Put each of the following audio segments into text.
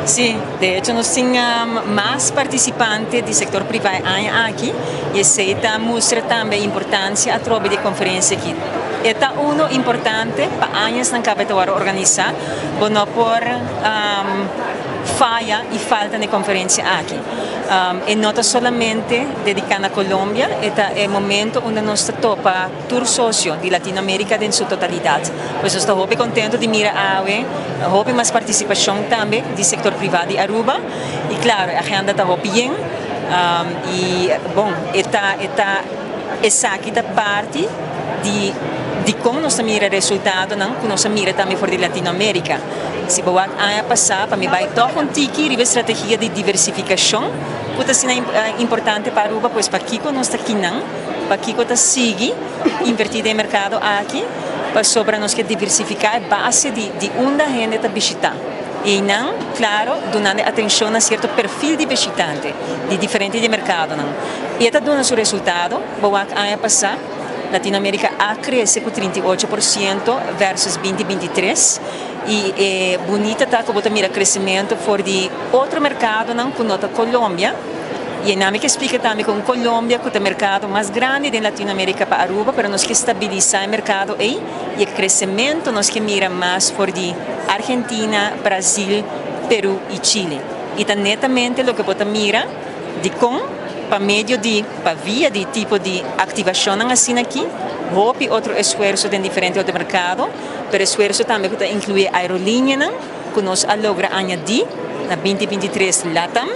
Si, de hecho nos tin mas participante di sector priva aña aki y esey ta mustra tambe importancia atrobe di conferencia aki. E ta uno importante pa añanan caba ta wordo organisa, bo no por faya y falta na conferencia aki. E no ta solamente dedica na Colombia, e ta e momento unda nos ta topa tur socio di Latinoamerica den su totalidad. Pues nos ta hopi contento di mira awe, hopi mas participacion tambe di sector priva di Aruba. Y claro, e agenda ta hopi yen. Y bon, e ta esaki ta parti di con nos mira resultadonan, cu nos mira tambe for di Latinoamerica. Si bo aña pasa, pa mi bay toch un tiki riba strategia di diversificacion, cu ta asina importante pa Aruba, pues pakico nos ta akinan, pakico ta sigui inverti den mercado aki, pasobra nos kier diversifica e base di unda hende ta bishita. Y nan, claro, dunando atencion na cierto perfil di bishitante, di diferente di mercadonan. Y ta duna su resultado, bo wak aña pasa, Latinoamerica a crece cu 38% versus 2023 y bunita ta cu bo ta mira crecemento for di otro mercadonan cu no ta Colombia. Y ami kier splica tambe cu Colombia cu ta e mercado mas grandi di Latinoamerica pa Aruba, pero nos kier stabilisa e mercado ey y e crecemento nos kier mira mas for di Argentina, Brasil, Peru y Chile. Y ta netamente loke bo ta mira di con pa medio di pa via di tipo di activacion asina aki, hopi otro esfuerso den diferente otro mercado, pero esfuerso tambe cu ta inclui aerolinea cu nos a logra añadi na 2023 LATAM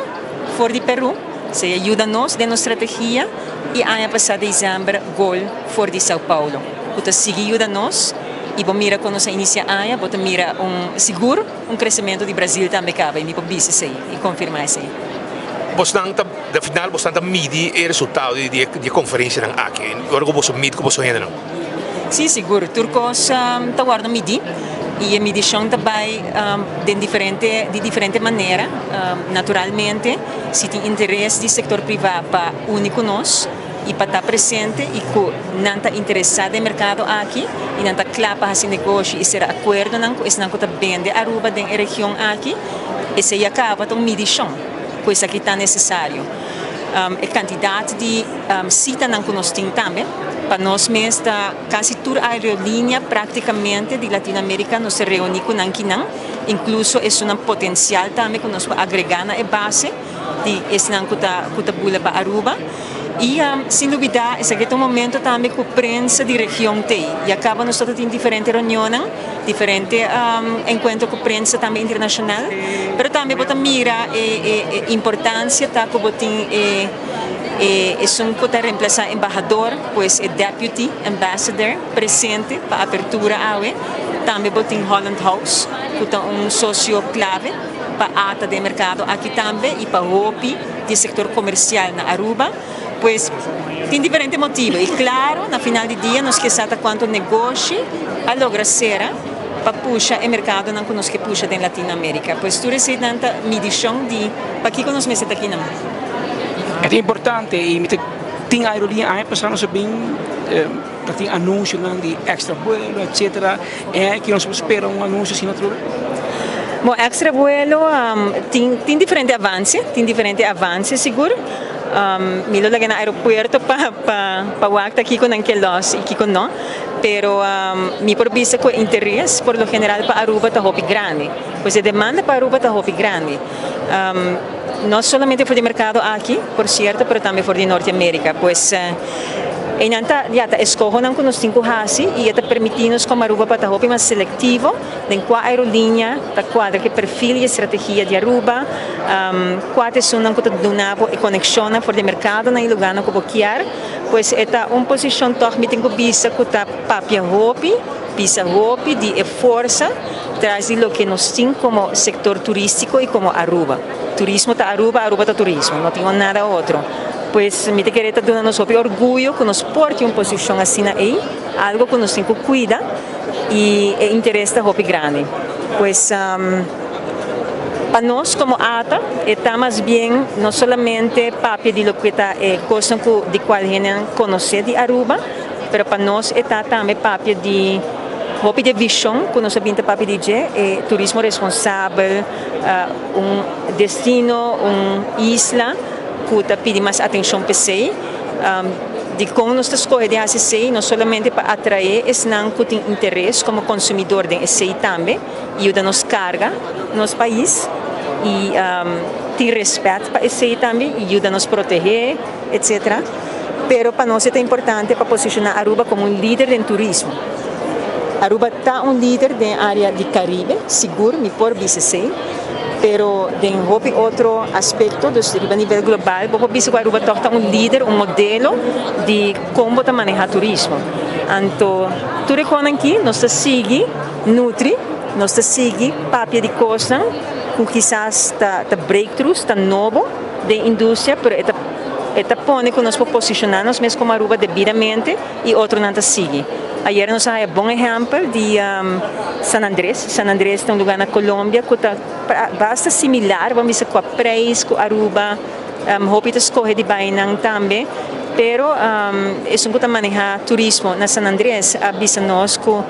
for di Peru, esey a yuda nos den nos strategia y aña pasa december Gol for di Sao Paulo. Cu ta sigui yuda nos y bo mira cu nos a inicia aña, bo ta mira un sigur un crecemento di Brasil tambe caba y mi por bisa esey y confirma esey. Boso ta, na final, boso ta midi e resultado di conferencia aki. Awor cu boso midi cu boso hende nan. Si, sigur. Tur cos ta wordo midi y e midicion tambe di diferente manera. Naturalmente, si tin interes di sector priva pa uni cu nos y pa ta presente y cu nan ta interesa den mercado aki y nan ta cla pa haci negoshi y cera acuerdonan cu esnan cu ta bende Aruba den e region aki, esey a caba ta un midicion, pues aki ta necesario. E cantidad di citanan cu nos tin tambe, pa nos mes ta casi tur aerolinea practicamente di Latinoamerica nos ta reuni cu nan akinan, incluso e un potencial tambe cu nos por agrega na e base di esnan cu ta bula pa Aruba. Y sin lubida, esaki ta un momento tambe cu prensa di region t'ey. Y caba nos tin diferente reunion, diferente encuentro cu prensa tambe internacional, pero tambe bo ta mira e importancia ta cu bo tin esun cu ta reemplasa embahador, pues e deputy ambassador presente pa apertura awe. Tambe bo tin Holland House, cu ta un socio clave pa ATA den mercado aki tambe y pa hopi di sector comercial na Aruba. Pues tin diferente motibo y claro, na final di dia nos kier sa cuanto negoshi a logra cera pa pusha e mercadonan cu nos kier pusha den Latinoamerica. Pues tur esey ta midicion di pakico nos mester ta akinan. Ta importante y tin aerolinea aña pasa nos bin tin anuncio di extra vuelo, etc. Y cu nos ta spera un anuncio asina otro? Bon, extra vuelo tin diferente avance, tin diferente avance sigur. Mi lo laga na aeropuerto pa wak ta kico nan kier los y kico no. Pero mi por bisa cu interes por lo general pa Aruba ta hopi grandi. Pues e demanda pa Aruba ta hopi grandi. No solamente for di mercado aki, por cierto, pero tambe for di Norte America. Pues y nan ta, ja, ta escohonan cu nos tin cu haci y ta permiti nos como Aruba pa ta hopi mas selectivo den cua aerolinea ta cuadra cu perfil y strategia di Aruba, cua ta esunnan cu ta duna bo e conexion for di mercado na e lugar cu bo kier, pues e ta un posicion toch mi tin cu bisa cu ta papia hopi, bisa hopi di e forsa tras di loke nos tin como sector turistico y como Aruba. Turismo ta Aruba, Aruba ta turismo, no tin nada otro. Pues mi ta kere ta duna nos hopi orguyo cu nos por tin un posicion asina ey, algo cu nos tin cu cuida y e interes ta hopi grandi. Pues pa nos como ATA, ta mas bien no solamente papia di loke ta e cos di cual hende conoce di Aruba, pero pa nos ta tambe papia di Hopi di vision cu nos a bin ta papia di dje, e turismo responsabel, un destino, un isla cu ta pidi mas atencion p'esey. Di con nos ta scoge di haci esey, no solamente pa atrae esnan cu tin interes como consumidor den esey tambe, y yuda nos carga nos pais y tin respet pa esey tambe y yuda nos protege, etc. Pero pa nos ta importante pa posiciona Aruba como un lider den turismo. Aruba ta un lider den area di Caribe, sigur, mi por bisa esey, pero den hopi otro aspecto, dus a nivel global, bo por bisa cu Aruba ta un lider, un modelo di con ta maneha turismo. Anto, tur aki nos ta sigui nutri, nos ta sigui papia di cos, cu kisas ta breakthroughs, ta nobo den industria, pero e ta pone cu nos por posiciona nos mes como Aruba debidamente y otronan ta sigui. Ayera nos a haya bon ehempel di San Andrés. San Andrés ta un luga na Colombia cu ta basta similar, ban bisa, cu prijs, cu Aruba, hopi ta scoge di bay einan tambe, pero esun cu ta maneha turismo na San Andrés a bisa nos cu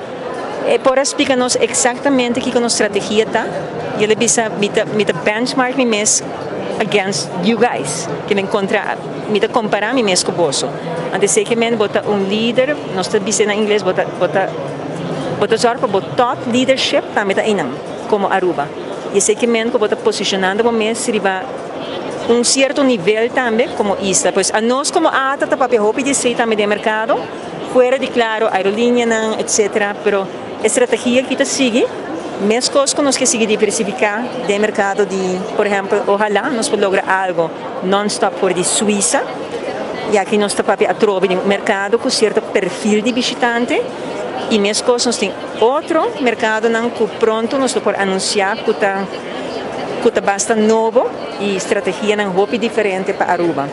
e por splica nos exactamente kico nos strategia ta, y el a bisa: "Mi ta benchmark mi mes against you guys, kiermen contra mi ta compara mi mes cu boso." Anto esey kiermen bo ta un lider, nos ta bisa na ingles, bo ta zorg pa bo thought leadership tambe ta einan, como Aruba. Y esey kiermen cu bo ta posicionando bo mes riba un cierto nivel tambe como isla. Pues anos como ATA ta papia hopi di esey tambe den mercado, fuera di, claro, aerolinea, etc. Pero strategia cu ta sigui, mescos cu nos kier sigui diversifica den mercado di, por ehempel, ohala nos por logra algo non-stop for di Suiza, y aki nos ta papia atrobe di mercado cu cierto perfil di bishitante, y mescos nos tin otro mercadonan cu pronto nos por anuncia cu ta basta nobo y strategianan hopi diferente pa Aruba.